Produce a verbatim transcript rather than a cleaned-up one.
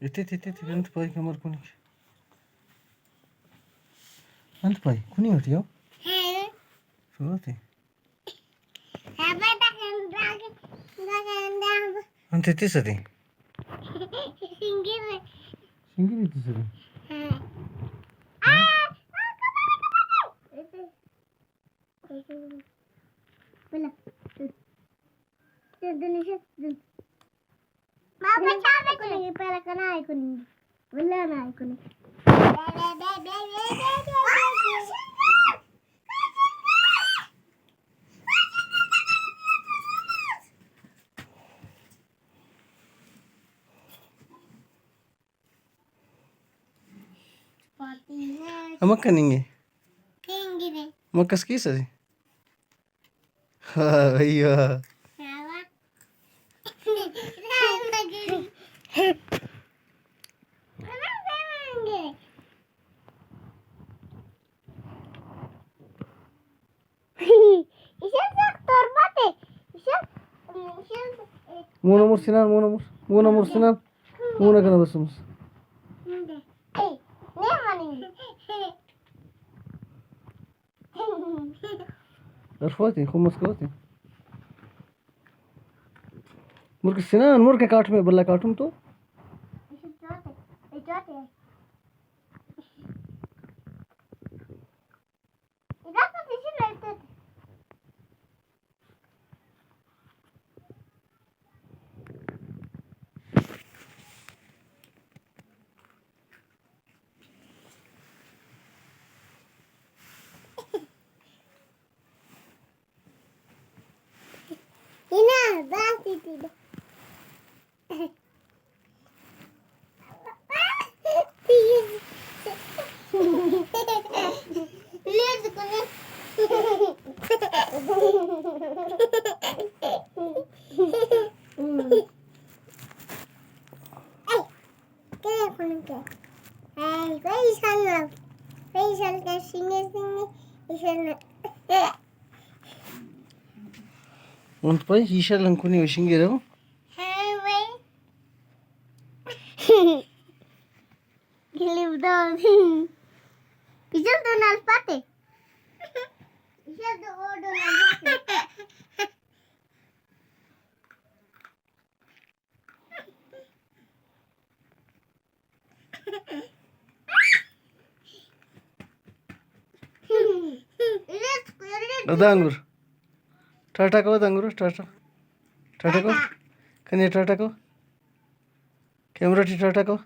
تیتے، تیتے، تیتے، انت پائی کمر کنی؟ انت پائی کنی اوٹی او؟ سروتے۔ انت تسہ دے؟ سنگری تسہ دے؟ امر کننگ ءِ۔ مکس کیسہ دے۔ ہاں، بھائی، واہ۔ مونا مر سنان، مونا مر، مونا مر سنان، مونا کنا بس مس۔ ارفاتے، خو مسکوتے۔ مر کہ سنان، مر کہ کاٹمے، بھلا کاٹم تو۔ ہنا، دا تیٹی دا۔ انت پائے، ایشال ہنکنے و شنگرہ۔ ہاں بھائی۔ گلو دو۔ ایشال دو نال پاتے۔ ایشال دو او دو نال پاتے۔ او دانگور۔ ٹاٹا کو دانگور، ٹاٹا۔ ٹاٹا کو۔ کنے ٹاٹا کو۔ کیمرہ ٹی ٹاٹا کو۔